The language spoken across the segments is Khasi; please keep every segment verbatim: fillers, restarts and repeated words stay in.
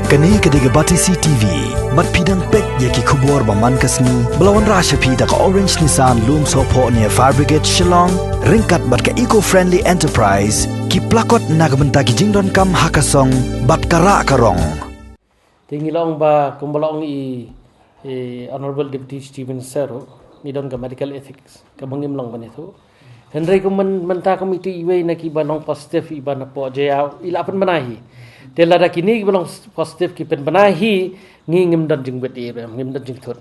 Kane ka dei ka Batesi T V. Bad phi dang peit ïa ki khubor ba man ka sngi ba la wanrah sha phi da ka Orange Nissan Lumsohphoh near Fire Brigade Shillong, ryngkat bad ka Eco Friendly Enterprise, ki plakot na ka bynta ki jingdonkam ha ka song bad ka rah ka rong. Te ngi la ong ba kumba la ong i, i Honorable Deputy Chief Minister ruh, ngi don ka medical ethics kaba ngim long ban ïathuh. Hynrei kum myn-, mynta kum ito iwei na kiba long positive iba na poh jia i la pynbna hi. Te lada kine kiba long positive ki pynbna hi, ngi ngim don jingwit ïa i ruh, ngim don jingthut.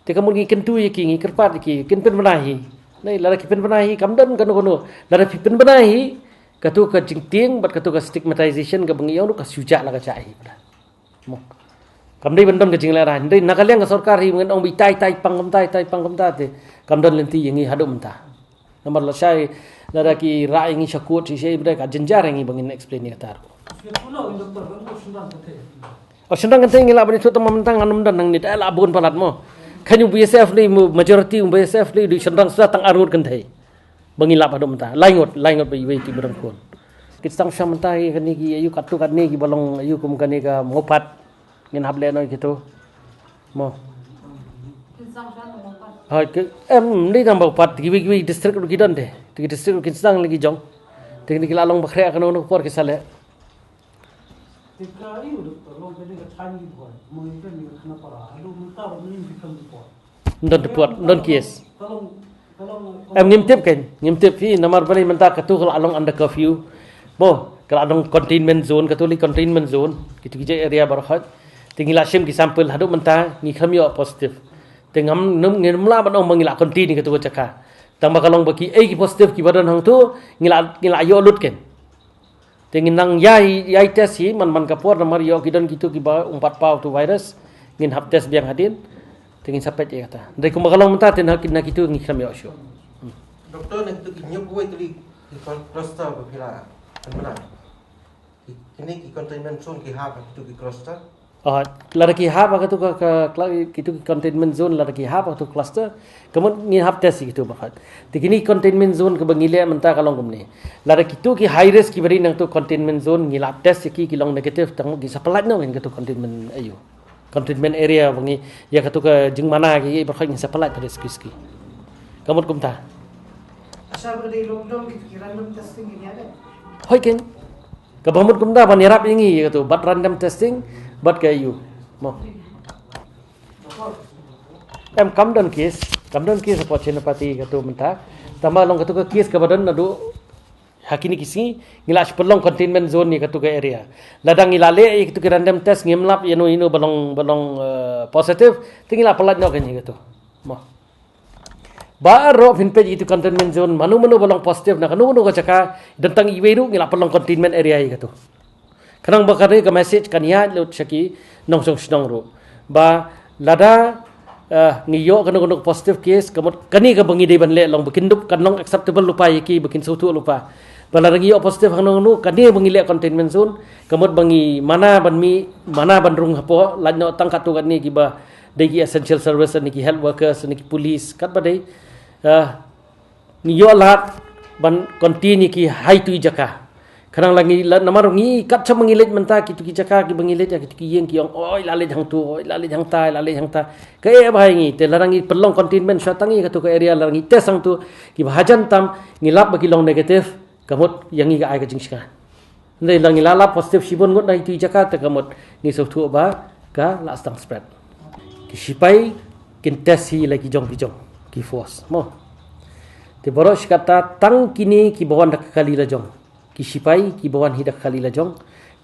Te ka mut ngi kyntu ïa ki, ngi kyrpad ïa ki, kin pynbna hi. Nai lada ki pynbna hi kam don kano kano. Lada phi pynbna hi, kato ka jingtieng bad kato ka stigmatization kaba ngi ong ruh ka shu jah la ka jah hi. Mo. Kam dei ban don ka jinglehrain. Dei na ka liang ka sorkar hi ngan ong ba itai tai pang kumta, itai pang kumta te. Kam don lynti ïa ngi haduh mynta. Namar lashai lada ki rah ïa ngi sha court shisha i bdei ka jynjar ïa ngi ba ngin explain ïa kata ruh. O shynrang kynthei ngi lah ban ïathuh tang ba mynta ngan ym don nangne te lah bun palat mo. Kane u B S F lei, majority u B S F lei, u dei shynrang suda tang arngut kynthei. Ba ngi lap haduh mynta. Lai ngut, lai ngut ba iwei kiba dang khun. Ki sdang sha mynta ïa kane ki aïu katto katne kiba long aïu kum kane ka Mawphat. Ngin hap leh noh ïa kito. Mo. Hoi, ki, em, ym dei tang Mawphat, kiwei kiwei district ruh ki don te. Te ki district ruh kin sdang lei ki jong. Te kine ki la long ba khreh kano kano ka por ki sa leh. Ym don report, ym don case. Em, ngim tip kein, ngim tip hi namar balei mynta kato ka la long under curfew. Mo, ka la long containment zone, kato lei containment zone. Kito ki jait area baroh. Te ngi la shim ki sample haduh mynta ngi khlem ïoh positive. Te ngam, ngam, ngim lah ban ong ba ngi la contain ïa kato ka jaka. Tang ba ka long ba kiei ki positive kiba don hangto ngi la, ngi la ïoh lut kein. Te ngin nang ïai, ïai test hi man man ka por namar ïoh ki don kito kiba ym pat paw tu virus. Ngin hap test biang hadien. Te ngin sa peit ïa kata. Dei kumba ka long mynta te na ki, na kito ngi khlem ïoh shuh. Doktor, na kito ki hynñiew phew wei tylli ki cluster ba phi la pynbna, ki, kine ki containment zone ki hap ha kito ki cluster? Ah, lada ki hap ha kito ka, ka, kla-, kito ki containment zone, lada ki hap ha kito cluster, ka mut ngi hap test ïa kito baroh. Te kine containment zone kaba ngi leh mynta ka long kumne. Lada kito ki high risk kiba dei nangto containment zone ngi la test ïa ki, ki long negative, tang ki sa pyllait noh ngi kato containment aïu. Containment area ba ngi ïa kato ka jingmana ki, ki baroh ngi sa pyllait pyrshah ki. Ka mut kumta. Asa ba dei lockdown kito ki random testing ngi ïa de. Hoi kein. Kaba mut kumta ban ïarap ïa ngi ïa kato bad random testing bad ka aïu. Mo. Em, kam don case, kam don case hapoh Chenapati kato mynta. Tang ba long kato ka case kaba don naduh ha kine ki sngi ngi la shu pynlong containment zone ïa kato ka area. Lada ngi la leh ïa kato ki random test ngim lap ïano ïano ba long, ba long, eh, positive, te ngi la pyllait noh kein ïa kato. Mo. Baroh phin peit ïa kito containment zone, mano mano ba long positive na kano kano ka jaka, don tang iwei ruh ngi la pynlong containment area ïa kato. Khnang ba kane ka message kan ïaid lut sha ki nongshong shnong ruh ba lada, eh, ngi ïoh kano kano ka positive case, ka mut kane kaba ngi dei ban leh long ba kin dup, kan long acceptable lypa ïa ki ba kin sngewthuh lypa. Ba lada ngi ïoh positive hangno hangno, kane ba ngi leh containment zone, ka mut ba ngi mana ban mih, mana ban rung hapoh, lait noh tang katto katne kiba dei ki essential service ne ki health workers ne ki police, katba dei, eh, ngi ïoh lad ban contain ïa ki ha itu i jaka. Khnang la ngi la, namar ngi kat shaba ngi leit mynta kito ki jaka kiba ngi leit ïa kito ki ïing ki ong, "Oi, la leit hangto, oi, la leit hangta, la leit hangta." Ka eh bha ïa ngi, te lada ngi pynlong containment shuwa tang ïa kato ka area, lada ngi test hangto kiba hajan tam ngi lap ba ki long negative, ka mut ïa ngi ka ai ka jingshngaiñ. Hynrei lada ngi la lap positive shibun ngut na itu i jaka te ka mut ngi sngewthuh ba ka la sdang spread. Ki shipai kin test hi la ki jong ki jong ki force. Mo. Te baroh shi katta tang kine kiba wan da ka kali lajong. Ki shipai kiba wan hi da ka kali lajong.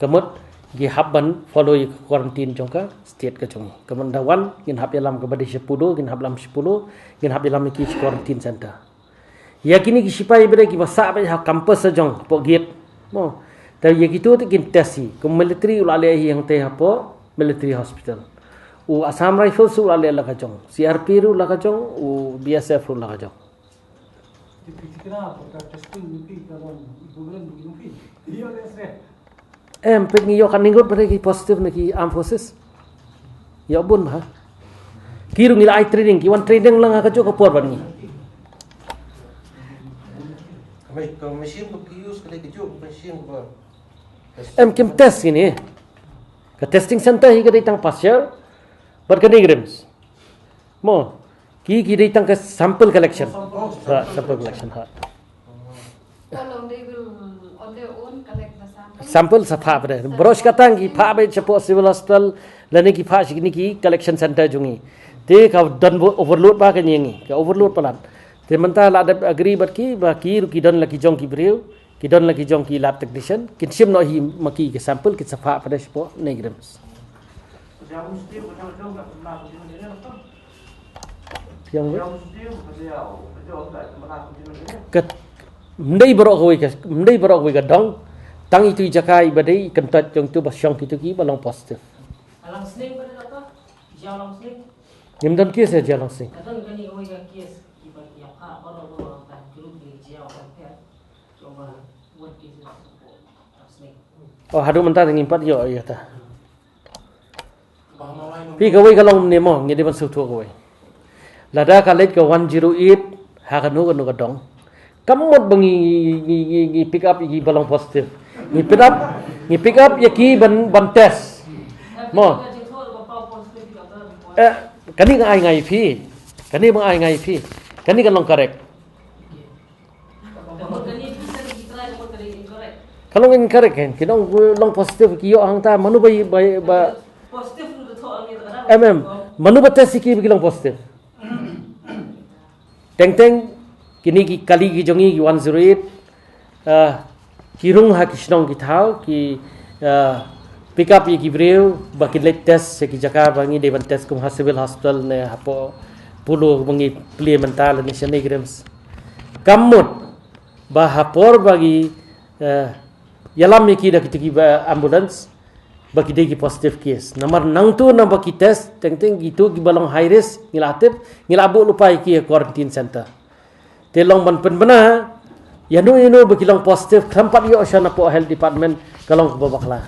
Ka mut ngi hap ban follow ïa ka quarantine jong ka state ka jong ngi. Ka mut da wan ngin hap ïalam kaba dei sha Pulo, ngin hap lam sha Pulo, ngin hap ïalam ïa ki sha quarantine center. Ïa kine ki shipai ba dei kiba sah beit ha campus jong, hapoh gate. Mo. Te ïa kito te kin test hi. Kum military u la leh hi hangtei hapoh military hospital. U Assam Rifles u la leh la ka jong. C R P ruh la ka jong, u B S F ruh la ka jong. Em, peit ngi ïoh katne ngut ba dei ki positive na ki armed forces. Ïoh bun bha. Ki ruh ngi la ai training, ki wan training lang ha kajuh ka por bad ngi. Ka machine ba ki use ka dei kajuh ka machine ba. Em, kim test kine. Ka testing center hi ka dei tang partial, bad ka NEIGRIHMS. Mo, ki, ki dei tang ka sample collection. Ha, sample collection, ha. How long they will on their own collect the sample? Sample sa phah bad. Baroh shi katta ki phah bad shapoh civil hospital, lane ki phah sha kine ki collection center jong ngi. Te ka don bo-, overload ba ka ngi, ka overload palat. Te mynta la dep agree bad ki, ba ki ruh ki don la ki jong ki briew, ki don la ki jong ki lab technician, kin shim noh hi ma ki ka sample, kin sa phah pat shapoh NEIGRIHMS. Phi ong wei? Ka, ym dei baroh kawei ka, ym dei baroh kawei ka dong. Tang itu i jaka iba dei i kyntait jong itu ba shong kitu kiba long positive. Alang sning ba dei doktor? Jia long sning? Ngim don case ïa jia long sning. Ka don kane kawei ka case kiba ïa pha baroh baroh tang group ni jia long pher. Jong ba one case. Oh, haduh mynta ngim pat ïoh ïa ta. Phi, kawei ka long ne mo, ngi dei ban sngewthuh kawei. Lada ka leit ka one zero eight ha kano kano ka dong, kam mut ba ngi, ngi, ngi, ngi pick up ïa ki ba long positive. Ngi pick up, ngi pick up ïa ki ban, ban test. Mo. Eh, kane nga ai nga ïa phi. Kane ba nga ai nga ïa phi. Kane ka long correct. Ka long incorrect kan. Ki long, long positive ki ïoh hangta, mano ba, ba, ba. Em, em. Mano ba test ïa ki ba ki long positive? Teng teng kine ki kali ki jong ngi ki one zero eight, ah, ki rung ha ki shnong ki thaw, ki, ah, pick up ïa ki briew ba kin leit test sha ki jaka ba ngi dei ban test, kum ha civil hospital ne hapoh Apollo ba ngi plie mynta lane sha NEIGRIHMS. Kam mut ba ha por ba ngi, eh, ïalam ïa ki da kitu kiba ambulance, ba ki dei ki positive case. Namar nangtu naba ki test, teng teng kitu kiba long high risk, ngi la tip, ngi la buh lypa ïa ki ha quarantine center. Te long ban pynbna ïano ïano ba ki long positive, khlem pat ïoh sha napoh health department, ka long kaba bakla.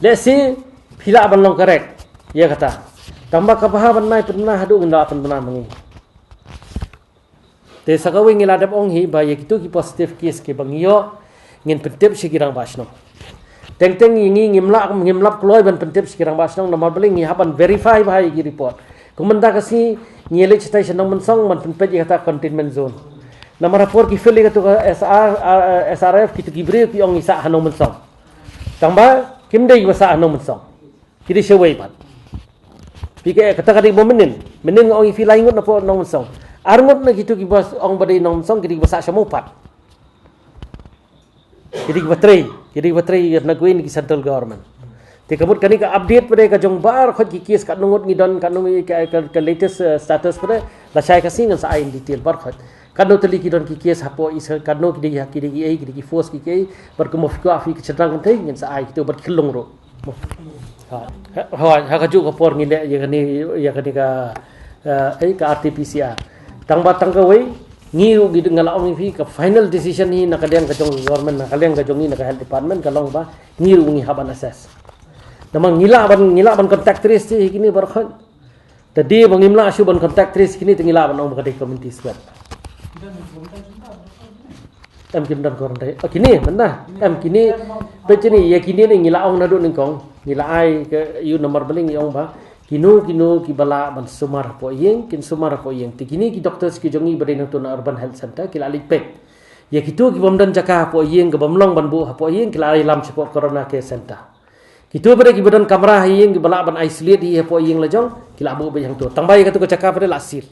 Let's see, phi lah ban long correct ïa kata. Tangba kaba ha ban nai pynbna haduh ngin da pynbna ma ngi. Te sa kawei ngi la dep ong hi ba ïa kitu ki positive case kiba ngi ïoh, ngin pyntip sha ki rangbah shnong. Teng teng ïa ngi ngim lah, ngim lap kloi ban pyntip sha ki rangbah shnong, namar balei, ngi hap ban verify bha ïa ki report. Kum mynta ka sngi ngi leit shatai sha Nongmynsong ban pynpeit ïa kata containment zone. Namar ha por ki fill ïa katu ka S R, ah, S R F, kitu ki briew ki ong ngi sah ha Nongmynsong. Tangba kim dei ba sah ha Nongmynsong. Ki dei shawei pat. Phi, kata ka dei ba mynnin. Mynnin nga ong ïa phi lai ngut napoh Nongmynsong. Ar ngut na kitu kiba ong ba dei Nongmynsong, ki dei ba sah sha Mawpat. Ki dei ba trei, ki dei ba trei na kawei na ki central government. Te ka mut kane ka update pat ka jong baroh ki case, katno ngut ngi don, katno ngi ka, ka, ka latest, eh, status pat, lashai ka sngi ngan sa ai in detail baroh. Katno tylli ki don ki case hapoh East, katno ki dei, ki dei ki ei, ki dei ki force ki ei, bad kumba phi kwah phi ka shynrang kynthei, ngan sa ai kitu bad ki khyllung ruh. Ha, ha, ha kajuh ka por ngi leh ïa kane, ïa kane ka, eh, eh, ka R T P C R. Tangba tang kawei, ngi ruh ngi, nga la ong ïa phi, ka final decision hi na ka liang ka jong government, na ka liang ka jong ngi, na ka health department, ka long ba ngi ruh ngi hap ban assess. Namar ngi lah ban, ngi lah ban contact trace hi kine baroh. Te dei ba ngim lah shuh ban contact trace kine, te ngi lah ban ong ba ka dei community spread. Em, kim don quarantine. Oh, kine mynta. Em, kine, peit kine, ïa kine ne ngi la ong naduh nyngkong. Ngi la ai ka ïa u nambar, balei ngi ong ba kino kino kiba lah ban sumar hapoh ïing, kin sumar hapoh ïing. Te kine ki doctors ki jong ngi ba dei nangtu na Urban Health Center ki la leit peit. Ïa kito ki bym don jaka hapoh ïing, ki bym long ban buh hapoh ïing, ki la ïalam shapoh Corona Care Center. Kito ba dei kiba don kamra ha ïing, kiba lah ban isolate hi hapoh ïing la jong, ki la buh beit hangto. Tangba ïa kato ka jaka pat la seal.